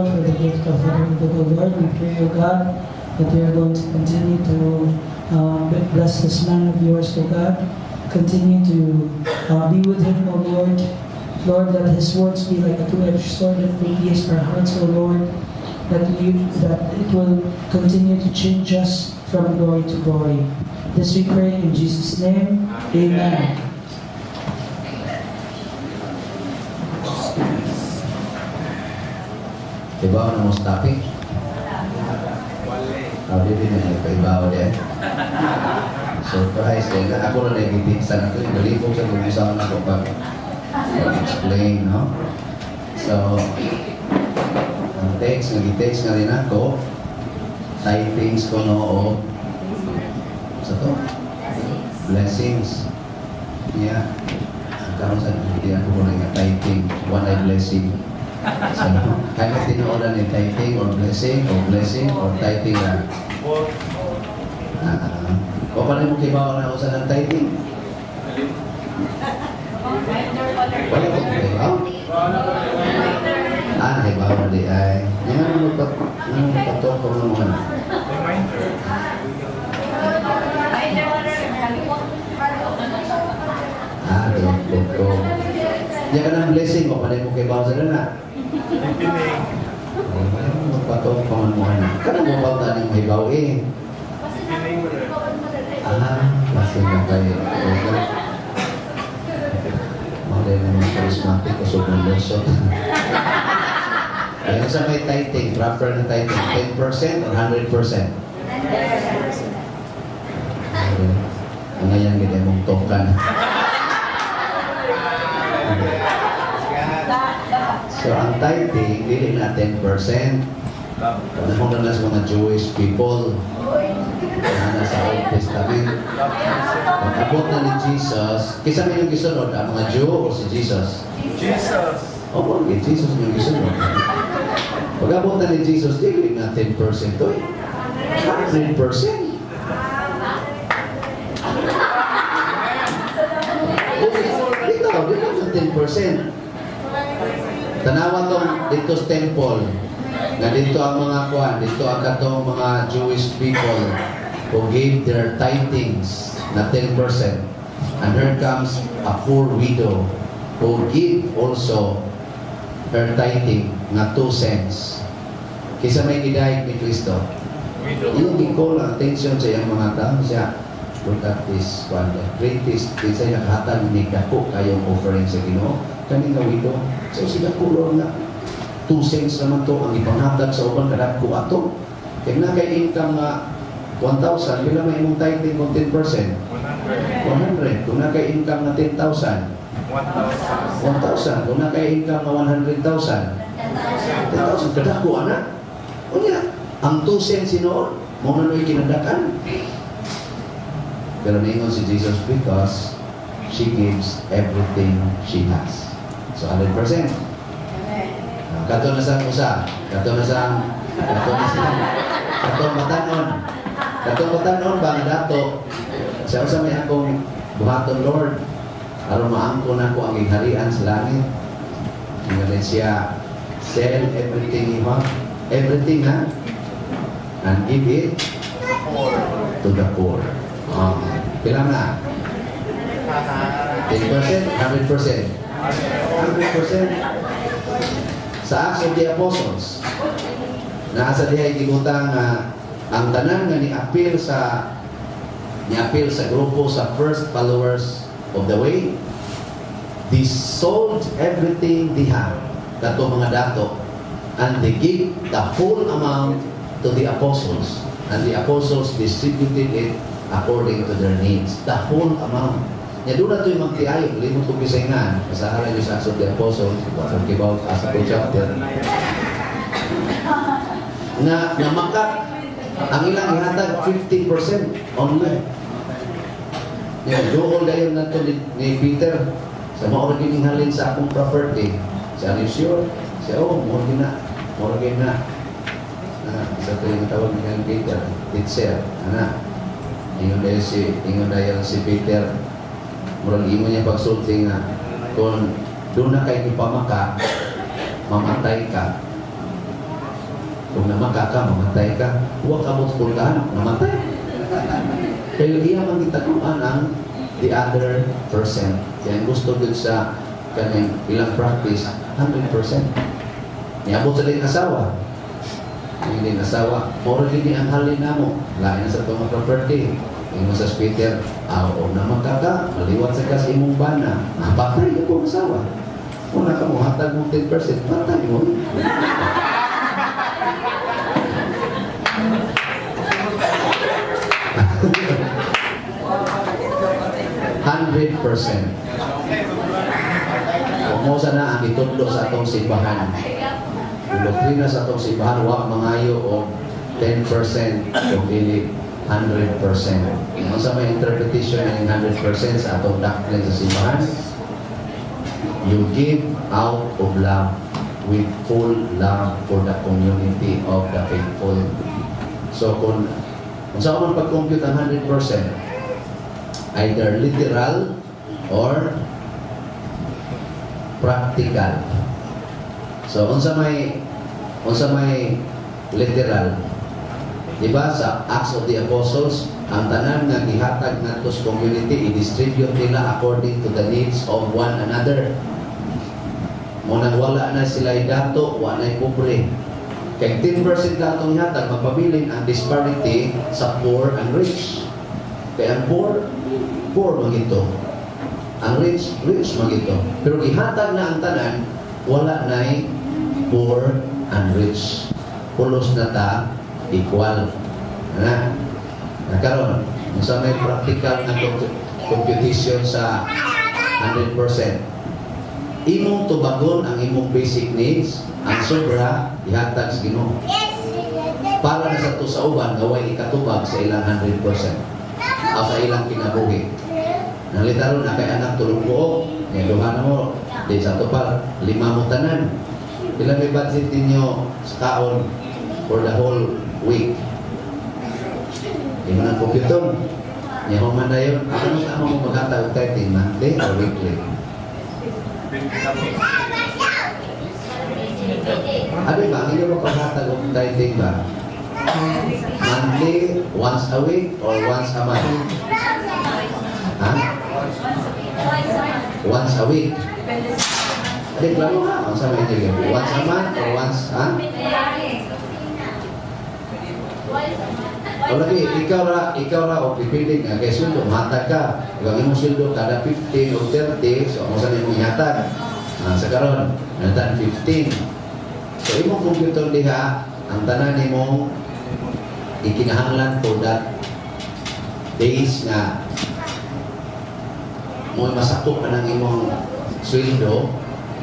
Lord, for the gift of Father Udo, Lord. We pray, O God, that you are going to continue to bless this man of yours, O God. Continue to be with him, O Lord. Lord, let his words be like a two-edged sword that will pierce our hearts, O Lord. That it will continue to change us from glory to glory. This we pray in Jesus' name. Amen. Ibaw na mo sa topic? Ah, di na ibaw din. Surprise din. Ako na nagiging na ito. Galipog sa gumisaw na ako pag explain, no? So, ang text, nag-text nga rin ako, typings ko no, o sa to? Blessings. Yeah. Ang karon sa hindi ako ko nga tithing, one ay blessing. So, kaya tinuodan ni tithing or blessing or tithing na. Ah, o pa rin mo kibaw na usa ng tithing? Wala ko kibaw? Ah, nakibaw na di ay. Nga nga magpatok ko ng mga Reminder. Ah, di ko. Diyan ka ng blessing, o pa rin mo kibaw sa na. Pinig. Ay, wala mo magpatok pa man mo na. Kanang mo ba na hibaw eh? Pinig mo rin. Ah, kasi na kayo. Okay. Mga naman charismatic o sobrang lusot. Ayan sa may tithing, proper na tithing, 10% or 100%? Okay. Ang ngayon, ganyan mong tokan. So, ang tithing, dili na 10%. Ano na sa mga Jewish people na nasa Old Testament. Pag-abot na ni Jesus, kisa may yung gisunod, ang mga Jew o si Jesus? Jesus. Opo, kay Jesus yung gisunod. Pag-abot na ni Jesus, dili na 10% to eh. 100%. Okay, dito, dito sa 10%. Tanawa tong dito sa temple, na dito ang mga kuan, dito ang katong mga Jewish people who gave their tithings na 10%. And here comes a poor widow who give also her tithing nga 2 cents. Kisa may gidayeg ni Kristo. Widow. Yung gi-call ang attention sa iyang mga tao siya, look at this one, the greatest, kinsa nakahatag ni dako kayong offering sa Ginoo, kani nga widow. So sila kulo nga 2 cents naman to ang ipanghatag sa uban kadako ato. Kay na kay income nga 1,000, pila may imong tithing kung 10%? 100. 100. Kung na kay income nga 10,000, 1,000. 1,000. Kung na kay income nga 100,000, 10,000. Kadako ana. Unya, ang 2 cents sinuod, mo na no'y kinadakan. Pero niingon si Jesus because she gives everything she has. So 100%. Ah, kato na sa usa, kato na sa katong batanon. Katong batanon ba nga dato sa usa may akong buhaton, Lord, aron maangkon nako ang gingharian sa langit. Ingon din siya, sell everything you have, everything ha, and give it to the poor. Oh, pila na? 10%, 100%. 100%. Sa Acts of the Apostles, naa sa dihay gibutang nga ang tanan nga ni-appeal sa grupo sa first followers of the way, they sold everything they have, kato mga dato, and they give the whole amount to the apostles, and the apostles distributed it according to their needs. The whole amount. Nya doon na ito'y magtiayon, limot ko bisayngan, basahan niyo sa Acts of the Apostles, sa Kibaw, sa chapter, na namakat ang ilang ihatag 50% only. Nya duol dayon nato ni Peter sa mao ra gining halin sa akong property. Siya, are you sure? Siya, oh, mo na. Mo na. Na, sa ito yung tawag ni Peter, teacher, ana. Ingon dayon si Peter, murag imo niya pagsulti nga kung doon na kay ipamaka, mamatay ka. Kung namaka ka, mamatay ka. Huwag ka mo pulgahan, namatay. Pero iya man gitaguan ang the other percent. Kaya ang gusto dun sa kanyang ilang practice, 100%. Niabot sa iyang asawa. Ang iyang asawa, moro din ni ang halin namo. Lain na sa itong property. Ingon sa Peter, ah, o naman ka ka, maliwat sa kas imong bana. Ah, patay ka po asawa. Una ka mo, hatag mong 10%, patay mo. 100%. Kung mo sana ang itudlo sa atong simbahan. Ang doktrina sa atong simbahan, wa mangayo og 10% kung dili 100%. Kung sa may interpretation ng 100% sa atong doctrine sa simbahan, you give out of love with full love for the community of the faithful. So kung sa man pag-compute ang 100%, either literal or practical. So unsa may literal? Di ba sa Acts of the Apostles, ang tanan nga gihatag ngadto sa community i-distribute nila according to the needs of one another. Mo nang wala na sila dato, wala na pobre. Kay 10% lang itong ihatag, magpabilin ang disparity sa poor and rich. Kaya ang poor, poor magito. Ang rich, rich magito. Pero gihatag na ang tanan, wala na'y poor and rich. Pulos na ta, equal. Na? Nakaroon, kung sa may practical na computation sa 100%, imong tubagon ang imong basic needs, ang sobra, ihatag sa Ginoo. Para na sa to sa uban, nga way ikatubag sa ilang 100% o sa ilang kinabuhi. Nalitaron na kay anak tulong buok, nga duha na mo, di sa tupar, lima mo tanan. Ilang may budget ninyo sa kaon for the whole week? Di mo nang computer. Nya human na yun. Ano sa mo maghatag og 13 monthly or weekly? Ano ba? Ang inyo ba paghatag og tithing ba? Monthly, once a week, or once a month? Ha? Once a week. Adi, klaro ha? Ang sa mga inyo. Once a month or once, ha? O lagi, ikaw ra, o pipili nga, kay sweldo, matag ka. Kung ang imong sweldo kada 15 o 30, so ang sa imong ihatag. Ah, sa karon, natan 15. So imong computer diha, ang tanan nimong ikinahanglan for that days nga mo masakop ka ng imong sweldo,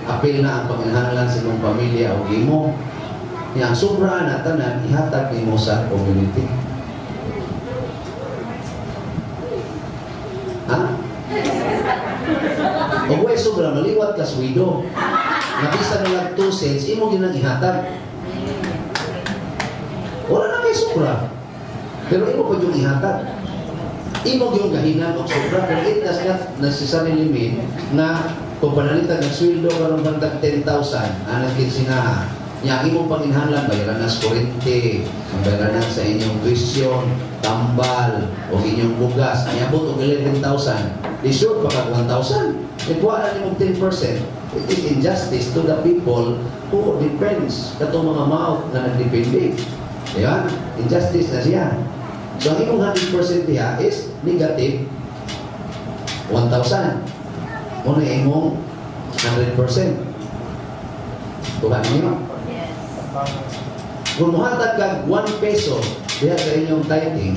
apil na ang panginahanglan sa imong pamilya o imo. Nya ang sobra na tanan ihatag nimo sa community. Ha? Og way sobra maliwat ka sweldo. Nabisa na lang 2 cents imo ginang ihatag. Wala na kay sobra. Pero imo pa yung ihatag. Imo yung gahinan og sobra, pero it does not necessarily mean na kung panalitan ng sweldo karon bantag 10,000 anang kinsinaha. Nya ang imong panginahanglan bayaran na sa kuryente, bayaran na sa inyong tuition, tambal, o inyong bugas. Niabot og 11,000. Di sure pa kag 1,000. Ikuha na nimong 10%. It is injustice to the people who depends katong mga mouth na nagdepende. Di ba? Injustice na siya. So ang imong 100% diha is negative 1,000. Muna imong 100%. Kuha ninyo? Kung muhatag kag 1 peso diha sa inyong tithing,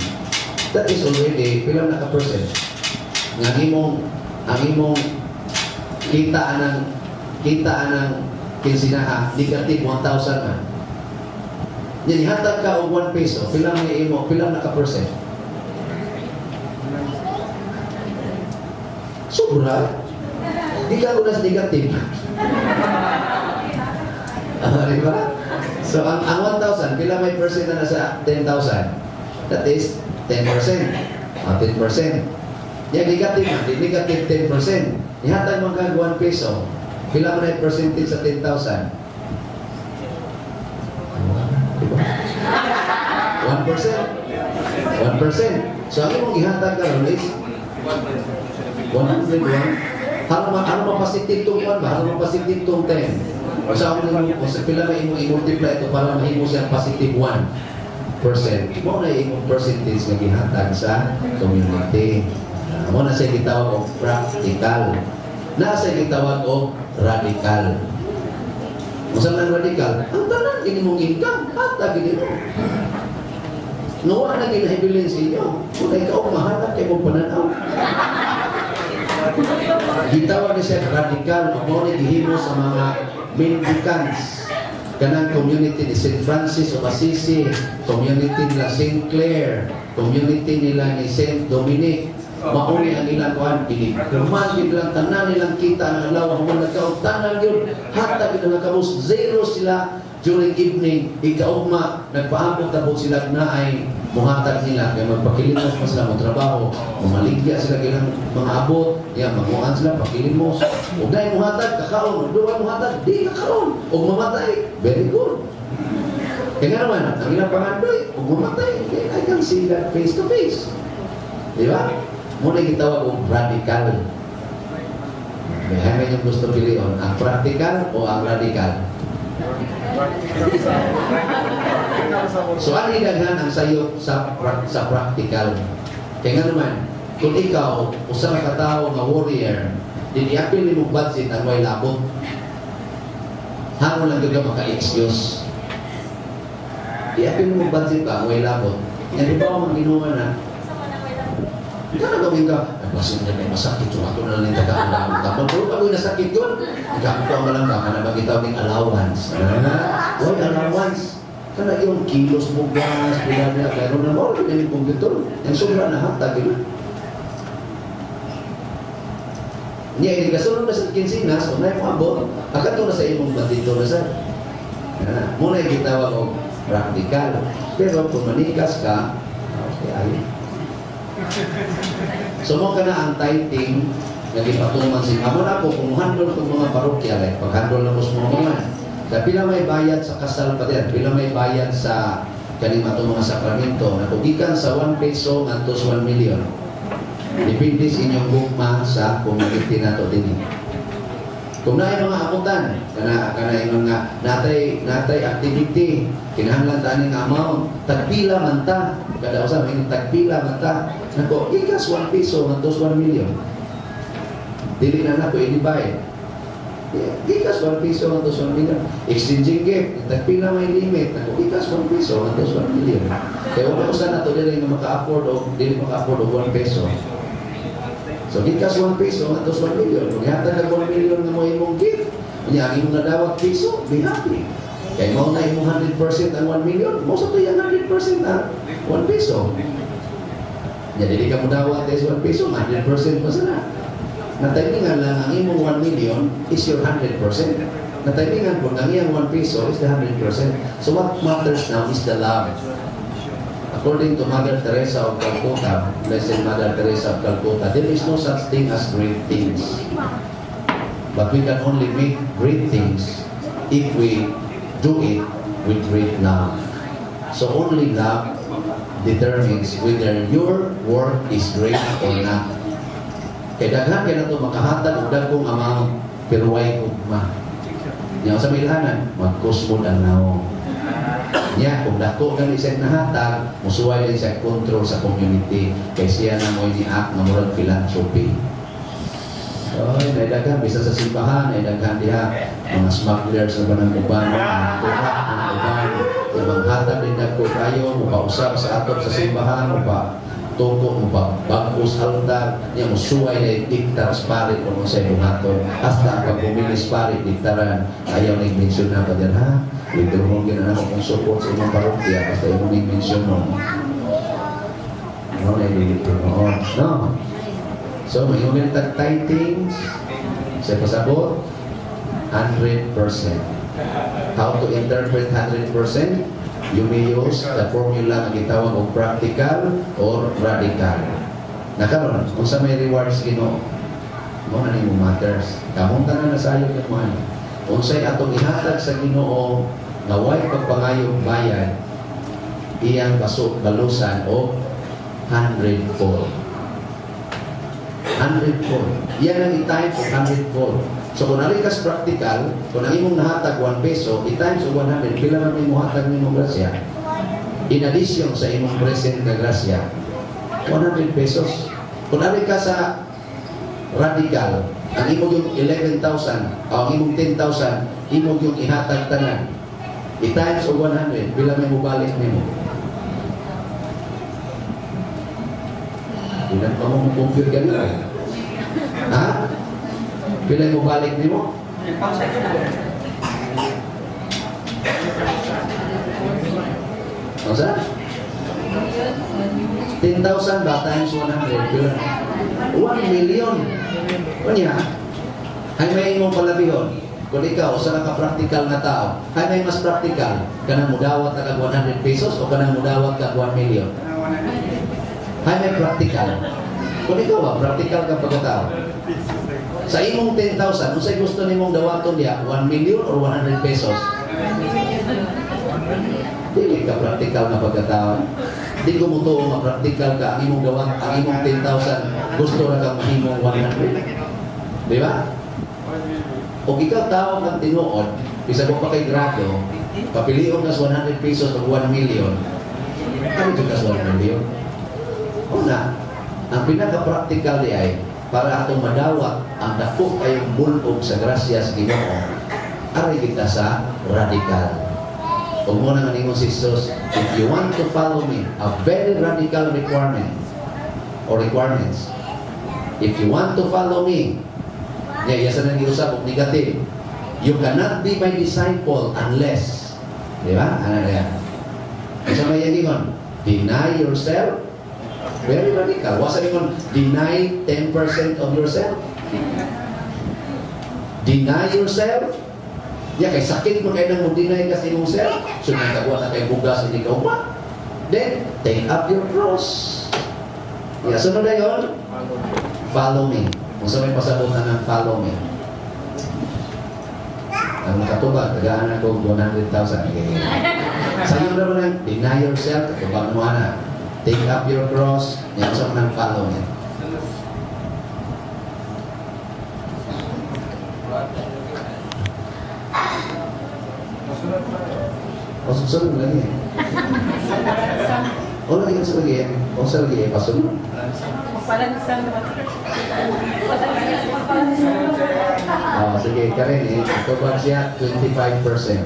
that is already pila na ka percent. Nga ang imong kita anang kinsinaha negative 1,000 man. Yan, ihatag ka og 1 peso, pila may imo, pila na ka percent? Sobra. Di ka unas negative. Ah, di ba? So, ang 1,000, pila may percent na nasa 10,000? That is 10%. Ah, 10%. Yan, negative na. Di negative 10%. Ihatag mo kag 1 peso. Pila man ay percentage sa 10,000? Diba? 1%. 1%. So ang imong gihatag karon is 101. Haron ma-positive tong 1 ba? Haron ma-positive tong 10. O sa akong nimo, kung sa pila na imong i-multiply ito para mahimo siyang positive 1%. Mao na imong percentage nga gihatag sa community. Mao na siya gitawag og practical. Na siya gitawag og radical. Kung sa man radical, ang tanan gini mong income, hatag gini mo. Nuwa na ginahibilin sa inyo. Kung ikaw mahanap kay mong pananaw. Gitawag ni siya radical, mao ni gihimo sa mga mendicants. Kanang community ni St. Francis of Assisi, community nila St. Clare, community nila ni St. Dominic. Mauni ang ilang kuan dili. Human gid lang tanan nilang kita ang adlaw, human nagkaon tanan yun. Hatag gid ang kabus, zero sila during evening. Ikaugma nagpaabot na sila na ay muhatag nila kay magpakilimos pa sila mo trabaho, mumaligya sila kilang mga abot ya, maguan sila pakilimos ug dai muhatag kakaon, ug duwa muhatag di kakaon ug mamatay. Very good. Kaya nga naman ang ilang pangandoy ug mamatay, I can see that face to face, di ba? Muna gitawag og radical. May may yung gusto pilion, ang practical o ang radical? Practical sa So ano daghan ang sayo sa practical? Kaya nga naman, kung ikaw, usa ka katawo nga warrior, di apil nimo budget ang way labot. Hamo lang gyud ka maka-excuse. Di apil nimo budget ba ang way labot. Nga di ba man Ginoo na Ikaw na gawin ka, ay, basin na may masakit, so ako na lang tagaan lang. Tapos, pero pag nasakit yun, ikaw ko ang malang baka na bagitaw ng allowance. Ah, why allowance? Kana yung kilos mo gas, pila na, pero na mo, rin yung computer. Yung sobra na hatag, yun. Niya, hindi kasunod na sa kinsinas, o na yung abot, akato na sa imong batito na sa. Ah, muna yung gitawag og practical. Pero kung manikas ka, okay, ay. So mo ka na ang tithing nga gipatuman si Amo na ako kung handle kong mga parokya, like pag-handle na mo sa mga mga. Sa pila may bayad sa kasal pa din, pila may bayad sa kaning atong mga sakramento, nakugikan sa 1 peso ngadto sa 1 million. Depende sa inyong gugma sa community nato dinhi. Kung naay mga abutan, kana kana ingon nga natay natay activity, kinahanglan ta ning amount, tagpila man ta, kada usa may tagpila man ta. Nako, gikas 1 peso ngadto sa 1 million. Dili na nako i-divide. Gikas 1 peso ngadto sa 1 million. Exchanging gift, tagpila may limit, nako gikas 1 peso ngadto sa 1 million. Kaya wala usa nato dili nga maka-afford og dili maka-afford og 1 peso. So gikas 1 peso ngadto sa 1 million. Kung ihatag kag 1 million nga mo imong gift, unya ang imong nadawat piso, be happy. Kay mao na imong 100% ang 1 million, mao sa to yung 100% ang 1 peso. Nya dili ka modawat is 1 peso, 100% pa sana. Nataymingan lang ang imong 1 million is your 100%. Nataymingan po ang iyang 1 peso is the 100%. So what matters now is the love. According to Mother Teresa of Calcutta, Blessed Mother Teresa of Calcutta, there is no such thing as great things. But we can only make great things if we do it with great love. So only love determines whether your work is great or not. Kaya daghan kay nato makahatag og dagkong amount pero way gugma. Nya sa may ilhanan, magkusmod ang naong. Nya kung dako gani siya nahatag, musuway din siya control sa community kay siya na mo'y ni-act nga murag philanthropy. Oy, naidaghan bisa sa simbahan, naidaghan diha mga smugglers na ba ng uban, mga kuha ng uban, yung manghatag din dagko kayo, mupausap sa atop sa simbahan, mupa tuko, mupa bagos altar, niya musuway na diktar sa pari kung unsay buhaton. Hasta ang pagbumili sa pari, diktaran, ayaw na i-mention na pa din, ha? Withdraw gina na kung support sa imong parokya, basta imong i-mention mo. No, na dili tinuod. No. So, may yung tag-tithings, sa pasabot, 100%. How to interpret 100%? You may use the formula nga gitawag og practical or radical. Nakaron, kung sa may rewards Ginoo, mo na nimo matters. Kamong tanan nasayod ng mo ani. Unsay atong ihatag sa Ginoo nga way pagpangayong bayad, Iyang baso balusan o 100 fold. 100 fold. Yan ang i-times og 100 fold. So kung ari kas practical, kung ang imong nahatag 1 peso, i-times og 100, pila man may mohatag nimo grasya? In addition sa imong present nga grasya, 100 pesos. Kung ari ka sa radical, ang imong yung 11,000, o ang imong 10,000, imong yung ihatag tanan. I-times og 100, pila may mobalik nimo? Ilan pa mo mo-compute ganun? Ha? Pila mo balik nimo? Ano? 10,000 ba times 100? Pila? 1 million. Unya, ay may imong palabihon. Kung ikaw, usa ka practical nga tao, ay may mas practical, kanang mudawat ka 100 pesos o kanang mudawat ka 1 million? Ay may practical. Kung ikaw ba, practical ka pagkatao. Sa imong 10,000, unsay gusto nimong dawaton diya, 1 million or 100 pesos? Dili ka practical nga pagkatao. Di ko mutuo nga practical ka ang imong dawat, ang imong 10,000 gusto ra kang mahimong 100. Di ba? O ikaw tao kang tinuod, bisan mo pa kay grado, papilion ka sa 100 pesos o 1 million, ano jud ka sa 1 million? Una, ang pinaka-practical di ay para atong madawat ang dako kayong bulog sa grasya sa Ginoo, aray kita sa radical. Ug mo na nga ningon si Jesus, if you want to follow me, a very radical requirement or requirements. If you want to follow me, yeah, yes, na giusap og negative. You cannot be my disciple unless, di ba? Ano na yan? Sa may ingon, deny yourself. Very radical. Wasa ingon, deny 10% of yourself. Deny yourself. Ya, kay sakit mo kay nang mo deny ka sa imong self. So nagkakuha na kay bugas hindi ka uma. Then, take up your cross. Ya, sunod na yun, follow me. Kung sa may pasabot na ng follow me. Ang nakatubag, tagaan ako 100,000. Okay. Sa iyo naman ang deny yourself, katubag mo na. Take up your cross, yan sa mga follow me. O susunod lagi. O lagi sa lagi. O sa lagi pasunod. Magpalansang naman. Oh, sige, Karen, eh, tubag siya 25%.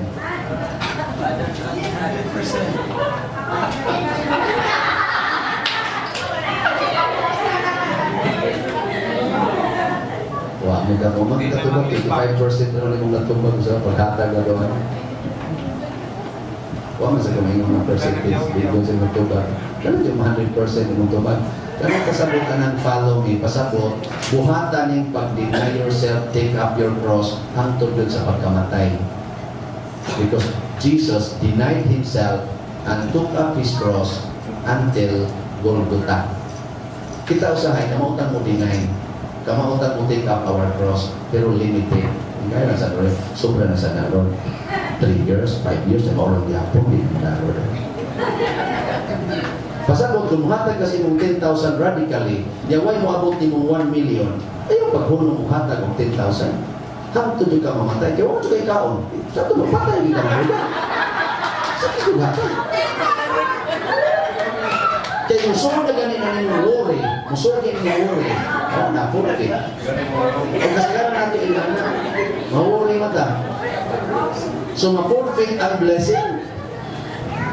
Wa mo ka mo katubag 25% na rin mong natubag sa paghatag na doon. Wa man sa kamay ng percentage dito sa natubag. Kano yung 100% imong tubag? Kano kasabot ka ng follow me, pasabot, buhatan ning pag-deny yourself, take up your cross, hangtod yun sa pagkamatay. Because Jesus denied himself and took up his cross until Golgotha. Kita usahay, kamautan mo deny, kamautan mo take up our cross, pero limited. Kaya lang sa Lord, sobra na sa Lord. 3 years, 5 years, na maurang yapon, di na Lord. Pasabot, kung muhatag kasi mong 10,000 radically, yaway mo abot ni mong 1 million, ayaw paghunong mo hatag og 10,000. Hangtod yung ka mamatay, kaya wala kayo kaon. Sa ito, mapatay, hindi ka mahula. Sa ito, hatag. Kaya kung sunod na gani na ninyong worry, kung sunod na ninyong worry, oh, na-forfeit. Kung kasagaran natin ilan na, ma-worry mata. So, ma-forfeit ang blessing.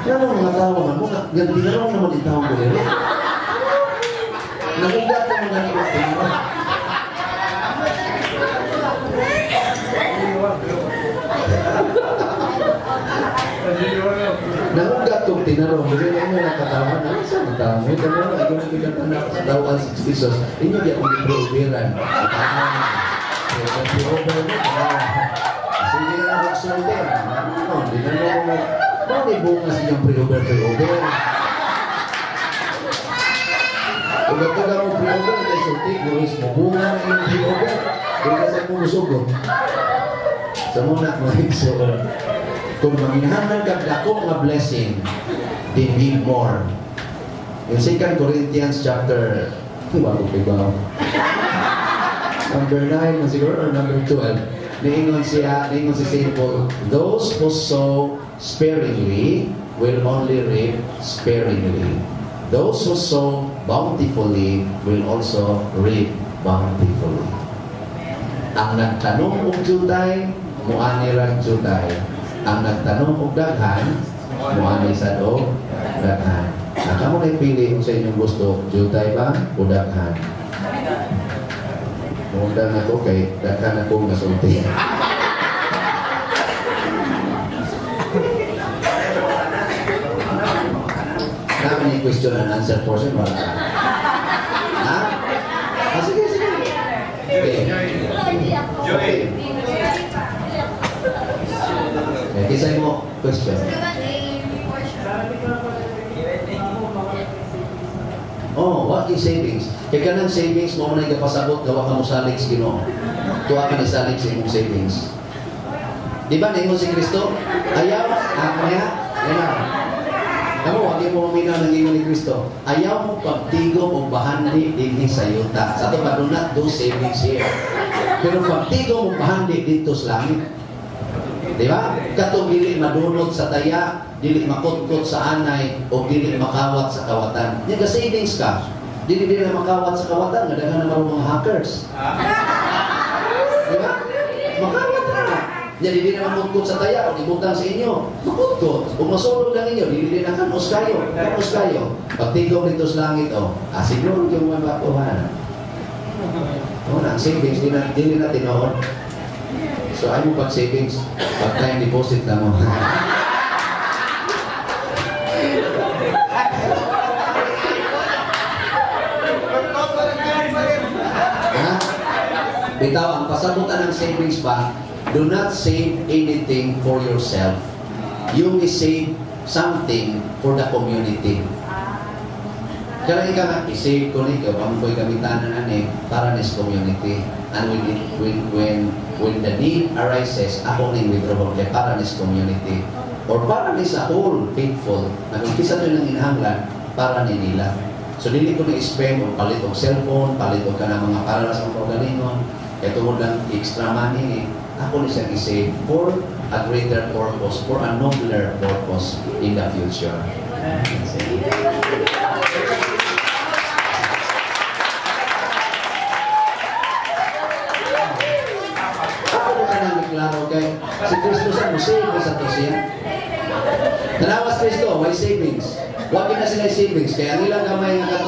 Ano mga tao man mo, gantinarong naman yung taong bolero. Nagugat naman na niyo tinarong. Nangugat kong tinarong, kasi ano yung nakatawa na, saan ang tao mo? Ito mo, ikaw nang bigat na sa tawaan si Jesus. Inyo di akong i-proveran. Sige na magsulti. Ano, di na mo. Bakit bunga sa inyong pre-over, pre-over? Kung nagtaga mo pre-over, kay sulti, guys, mo bunga na inyong pre-over. Kung kasi mo musugot. Sa muna, mga igsoon. Kung manginahanglan kag dako nga blessing, They need more. In 2 Corinthians chapter, wa ko kay number 9 na siguro or number 12. Niingon siya, niingon si St. Paul, "Those who sow sparingly will only reap sparingly. Those who sow bountifully will also reap bountifully." Ang nagtanom og jutay, muani rag jutay. Ang nagtanom og daghan, muani sad og daghan. Na kamo na pili kung sa inyong gusto, jutay ba o daghan? Muundang ako kay daghan ako nasulti. Naman yung question and answer portion, wala ka. Ha? Ah, sige, sige. Okay. Joy. Okay, kisay mo question. Oh, what is savings? Kay kanang savings mo man kapasabot gawa ka mo salig sa Ginoo. Tuwa ka ni salig sa imong savings. Di ba ningon si Kristo? Ayaw, ah, niya, yan. Kamo, wag mo maminaw ng ingon ni Kristo. Ayaw mo pagtigom og bahandi dinhi sa yuta. Sa ato pa, do not do savings here. Pero pagtigom og bahandi dito sa langit. Di ba? Katong dili madunot sa taya, dili makutkot sa anay, o dili makawat sa kawatan. Nya ga savings ka. Dili dili na makawat sa kawatan, nga daghan na marong mga hackers. Di ba? Makawat ra. Nya dili na makutkot sa taya o ibutang sa inyo. Makutkot. Kung masulog lang inyo, dili dili na kanos kayo. Kanos kayo. Pagtigom dito sa langit, oh, ah, siguro yung mga makuha. Oh, na, ang savings, dili na tinuod. So, ay mo pag-savings, pag time deposit na mo. Ha? Bitaw, ang pasabutan ng savings ba, do not save anything for yourself. You may save something for the community. Kaya ikaw nga, i-save ko ni ikaw, ang ko'y gamitan na ni para nis community. And when the need arises, ako ning withdraw kay para nis community. Or para ni sa whole faithful, na kung kisa ito ng inahanglan, para ni nila. So, dili ko na-spend o palit og cellphone, palit og kanang mga para sa mga kaugalingon, kaya tungod lang extra money ni, ako ni siyang i-save for a greater purpose, for a nobler purpose in the future. Ako mo ka nang klaro kay si Kristo sa mo save sa to siya. Tanawas Kristo, may savings. Wa na sila savings kay ang ilang gamay nga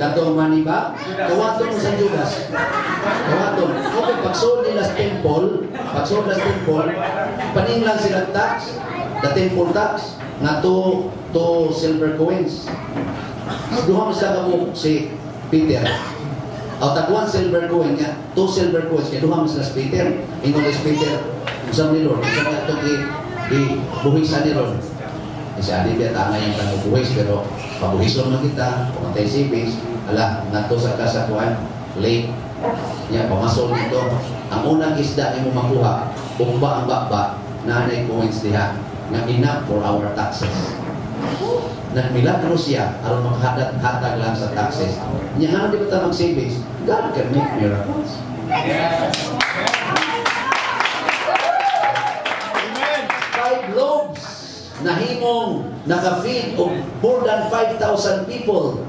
katong money ba? Kawaton mo sa Judas. Kawaton. Okay, pagsold nila sa temple, pagsold sa temple, paninglan sila tax, the temple tax nga two silver coins. Duha man sila kabuok si Peter. Aw tag 1 silver coin nga, 2 silver coins kay duha man sila si Peter. Ingon si Peter, unsa ni Lord, unsa man atong i-buhisan ni Lord. Isa adi biya tama yung pagbuhis pero pabuhison man kita, pumatay savings, ala ngadto sa kasakuan lake. Nya pamasol nito. Ang unang isda nimo makuha, bumba ang bakba, naanay coins diha nga enough for our taxes. Nagmilagro siya aron makahatag lang sa taxes. Nya nga di ba ta mag-savings? God can make miracles. Yes. Amen. 5 loaves nahimong naka-feed og more than 5,000 people.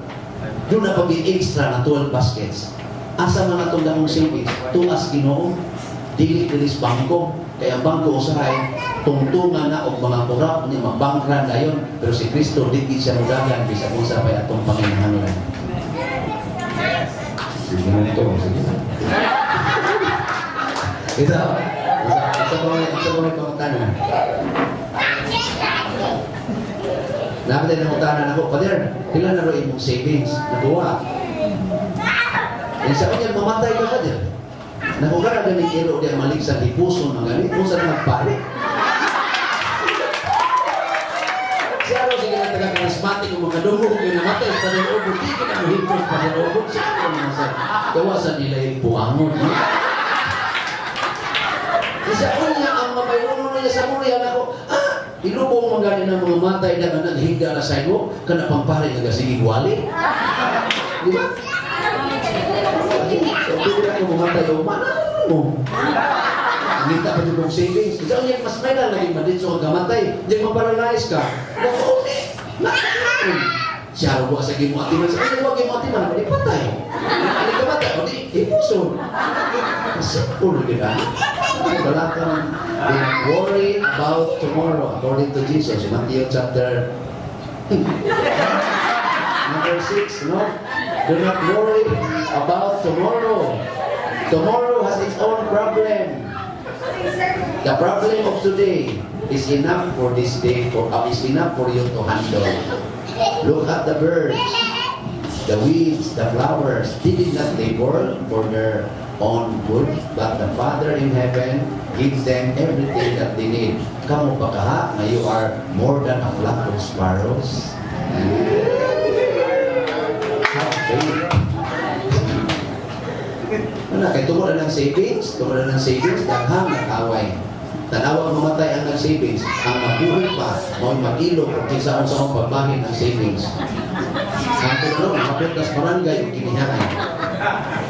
Doon na pag extra na 12 baskets. Asa mga itong damong savings? Tuas Ginoo, dili dili sa bangko. Kaya ang bangko usahay tungtungan na og mga korap ni mabangkran dayon, pero si Kristo di siya mudagan bisan unsa pay atong panginahanglan. Sige na ito, sige na. Ito, isa pa may pangutana. Dapat ay nangutana ako, Father, pila na ro imong savings? Nakuha. Sa kanya, mamatay ka, Father. Nakuha ka na iro di ang malik sa hipuson ng ganit. Kung saan magpari. Siya ro, sige na taga-charismatic kung makadungo kung namatay sa Father Obo, di ka na mohipos, Father Obo. Siya ro naman sa gawasan nila yung buangon. Isa unya ang mabayuno niya sa murihan ako. Ah! Ilubong man gani ng mga matay na nga naghigda na sidewalk, kana pang pare nga sige wali. Di ba? So, pwede na ako mamatay o mana mo. Ngita pa yung savings. Kasi ang mas may lagi maditso ka kamatay. Di ma-paralyze ka. Wako, na. Siya wa sa gimo atiman sa ano wa gimo atiman di patay. Ani ka patay o di ipuso. Simple gid ah. Wala ka nang don't worry about tomorrow, according to Jesus. Matthew chapter number 6, no? Do not worry about tomorrow. Tomorrow has its own problem. The problem of today is enough for this day, for is enough for you to handle. Look at the birds, the weeds, the flowers. They did not labor for their own good, but the Father in heaven gives them everything that they need. Kamo pa kaha na you are more than a flock of sparrows. Have faith. Ano, kay tungod na ng savings, tungod na ng savings, daghang nag-away. Tanawa mamatay ang nag-savings, ang mabuhi pa, mao mag-ilog kung kinsa sa akong pagbahin ang savings. Ang karon, mapit sa barangay ug kinihaan.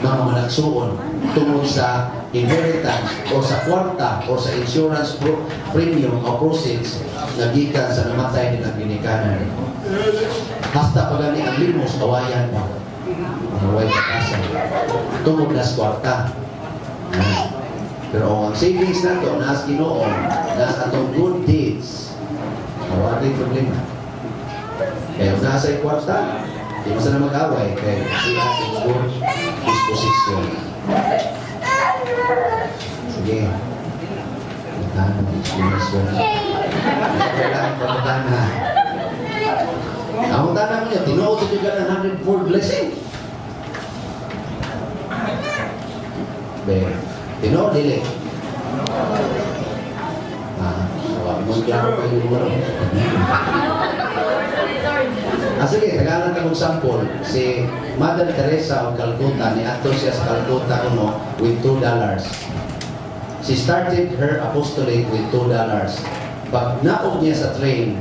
Mga managsuon tungod sa inheritance o sa kwarta o sa insurance premium o proceeds na gikan sa namatay nilang ginikanan. Hasta pa gani ang limos, awayan pa. Away kasa. Tungod na sa kwarta. Ah. Pero ang savings nato naas Ginoo, naas atong good deeds, wala rin problema. Kaya kung nasa kwarta, di mo sana mag-away kay sila in good disposition. Sige. Pangutana, explanation. Kailangan pangutana. Ang pangutana mo niya, tinuod sa ka ng 100-fold blessing. Be, tinuod, dili. Ah, wag mong klaro kayo numero. Ah, sige, tagalan ka mong sample. Si Mother Teresa of Calcutta, niadto siya sa Calcutta kuno with $2. She started her apostolate with $2. Pag naog niya sa train,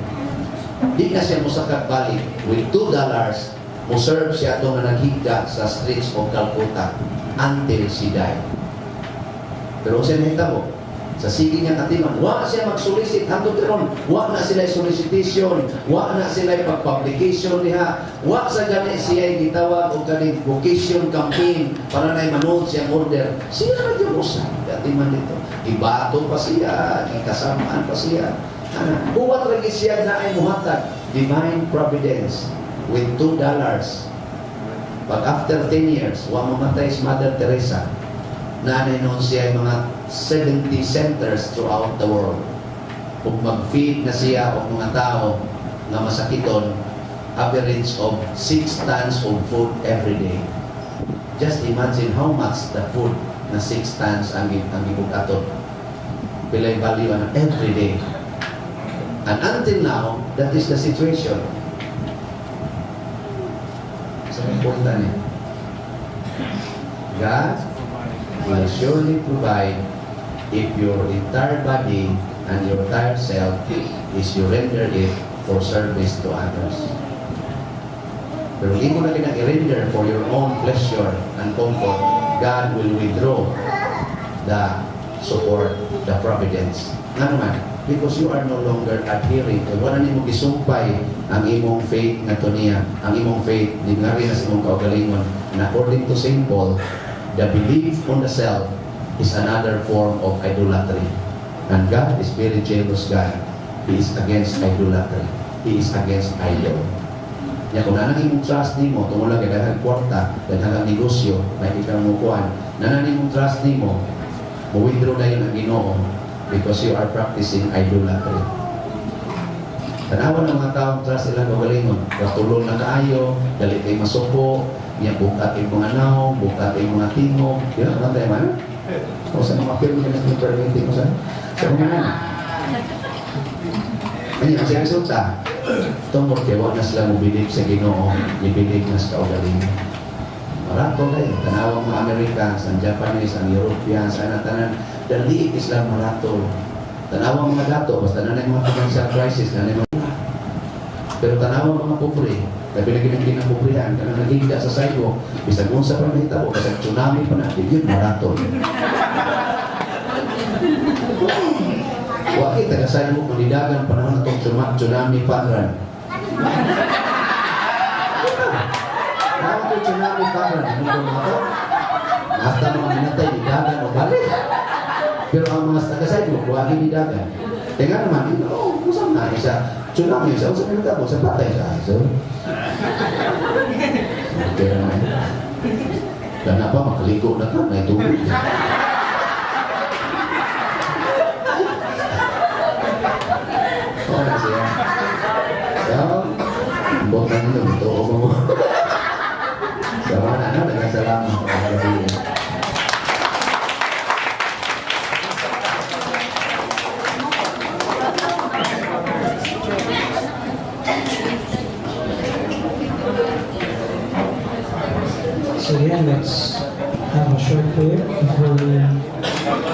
di na siya musakag balik. With $2, mo-serve siya itong nga naghigda sa streets of Calcutta until she died. Pero siya nahitabo, sa sige niyang atiman, wa siya mag-solicit hangtod karon, wa na sila solicitation, wa na sila pag-publication diha, wa sa gani siya gitawag og kaning vocation campaign para na manood siyang order. Siya ra gyud usa atiman dito. Ibato pa siya, gikasamaan pa siya. Ana, buwat lagi siya na ay muhatag divine providence with $2. Pag after 10 years, wa mamatay si Mother Teresa, naanay noon siya mga 70 centers throughout the world. Kung mag-feed na siya og mga tao nga masakiton, average of 6 tons of food every day. Just imagine how much the food na 6 tons ang gibugaton. Pilay value ana every day. And until now, that is the situation. Sa punta niya, God will surely provide if your entire body and your entire self is you render it for service to others. Pero hindi mo na kinag-render for your own pleasure and comfort, God will withdraw the support, the providence. Nga naman, because you are no longer adhering to, wala nimo gisumpay ang imong faith nga niya, ang imong faith, di nga rin sa imong kaugalingon. And according to St. Paul, the belief on the self is another form of idolatry. And God is very jealous God. He is against idolatry. He is against idol. Nya kung nanang imong trust nimo tungod lang kay daghang kwarta, daghang ang negosyo, may ikaw mo kuan. Nanang imong trust nimo, mo withdraw dayon ang Ginoo because you are practicing idolatry. Tanawan ng mga taong trust ilang kaugalingon, katulong na kaayo, dali kay masuko, niya bukat yung mga naong, bukat yung mga tingog, di ba? Ano tayo man? O sa mga film nila sa permitting ko sa mga nan. Ano ang siya resulta? Tungod kay wa na sila mo-believe sa Ginoo, i-believe na sa kaugalingon. Marato kayo, tanawang mga Americans, ang Japanese, ang Europeans, ang tanan, dali islam marato. Tanawa mga dato, basta na mga financial crisis, na mga, pero tanawa mga pobre, labi na ginang kinapobrihan, kanang nagigda sa sidewalk, bisag unsa pa nahitabo, bisag tsunami pa na, di yun maraton. Wa kita taga sidewalk manidagan panahon atong tsunami fun run. Panahon atong tsunami fun run, ano ba mga to? Hasta mga minatay, nidagan o balik. Pero ang mga taga sidewalk, wa nidagan. Kaya nga naman, oh, usap na isa tsunami, sa usap na sa patay sa aso. Kaya naman, dana pa, makaligo na ka, may tubig. Okay siya. So, bukan nyo, totoo mo. So, ano, daghang salamat. Hallelujah. So yeah, let's have a short prayer before we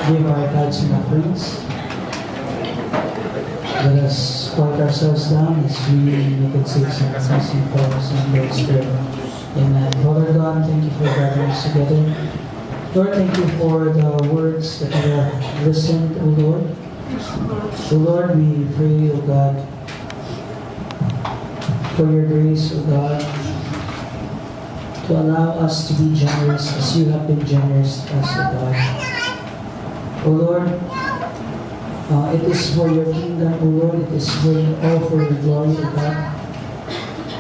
give our tithes and offerings. Let us quiet ourselves down as we make it safe and for us and Lord's Spirit. Amen. Father God, thank you for gathering us together. Lord, thank you for the words that we have listened, O Lord. O Lord, we pray, O God, for your grace, O God, to allow us to be generous as you have been generous to us, O God. O Lord, it is for your kingdom, O Lord. It is for all for your glory, O God.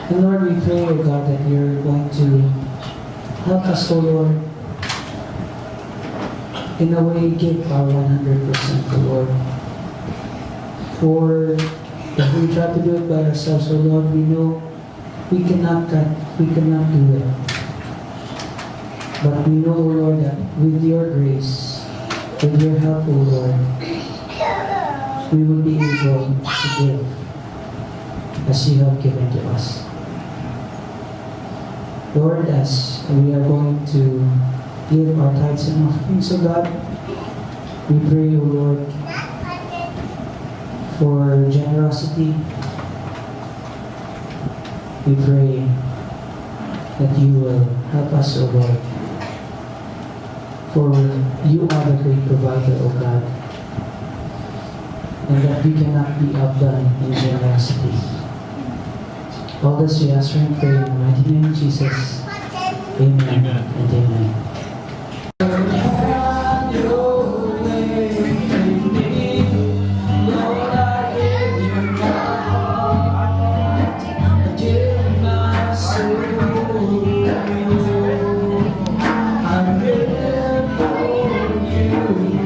And Lord, we pray, O God, that you're going to help us, O Lord, in a way give our 100%, O Lord. For if we try to do it by ourselves, O Lord, we know we cannot do it. But we know, O Lord, that with your grace, with your help, O Lord, we will be able to give as you have given to us. Lord, as we are going to give our tithes and offerings, O God, we pray, O Lord, for generosity. We pray that you will help us, O Lord. For you are the great provider, O God, and that we cannot be outdone in generosity. All this we ask for and pray in the mighty name of Jesus. Amen and amen. Have your way in me. Lord, I give you my heart. I give my soul. I live for you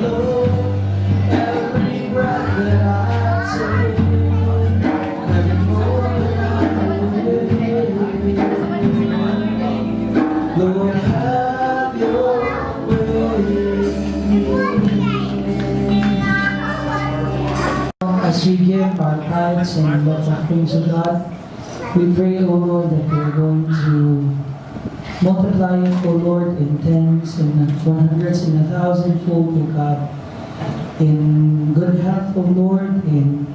alone. Every breath that I take, every moment I live. Lord, have your way in me. As we give our tithes and love offerings to God, we pray, O Lord, that we are going to multiply it, O Lord, in tens and 100s and a thousandfold, O God, in good health, O Lord, in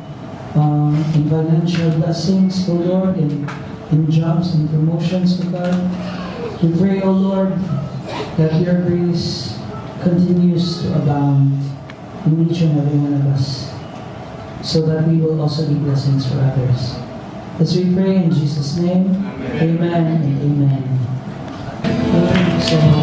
financial blessings, O Lord, in jobs and promotions, O God. We pray, O Lord, that your grace continues to abound in each and every one of us, so that we will also be blessings for others. As we pray in Jesus' name, amen and amen. Thank you so much.